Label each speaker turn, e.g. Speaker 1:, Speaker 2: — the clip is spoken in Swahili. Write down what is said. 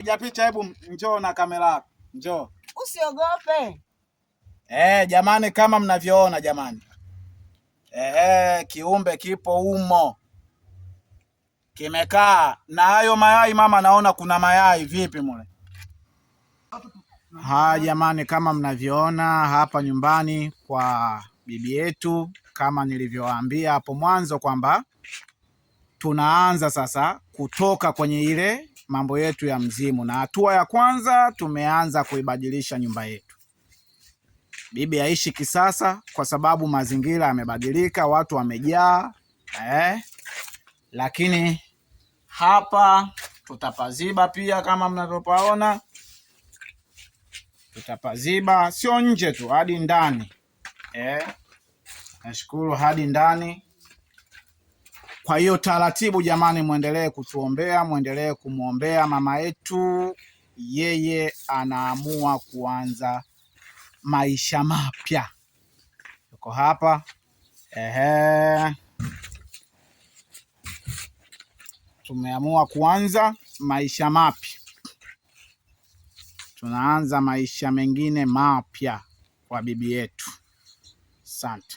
Speaker 1: Piga picha, hebu njoo na kamera yako. Njoo.
Speaker 2: Usiogope.
Speaker 1: Jamani kama mnavyoona jamani. Kiumbe kipo humo. Kimekaa na hayo mayai mama, naona kuna mayai vipi mule? Haya jamani, kama mnavyoona hapa nyumbani kwa bibi yetu, kama nilivyowaambia hapo mwanzo kwamba tunaanza sasa kutoka kwenye ile mambo yetu ya mzimu, na hatua ya kwanza tumeanza kuibadilisha nyumba yetu. Bibi aishi kisasa kwa sababu mazingira yamebadilika, watu wamejaa, lakini hapa tutapaziba pia kama mnavyopaona, tutapaziba sio nje tu, hadi ndani. Nashukuru hadi ndani. Kwa hiyo taratibu, jamani, muendelee kutuombea, muendelee kumwombea mama yetu. Yeye anaamua kuanza maisha mapya, yuko hapa. Tumeamua kuanza maisha mapya, tunaanza maisha mengine mapya kwa bibi yetu. Asante.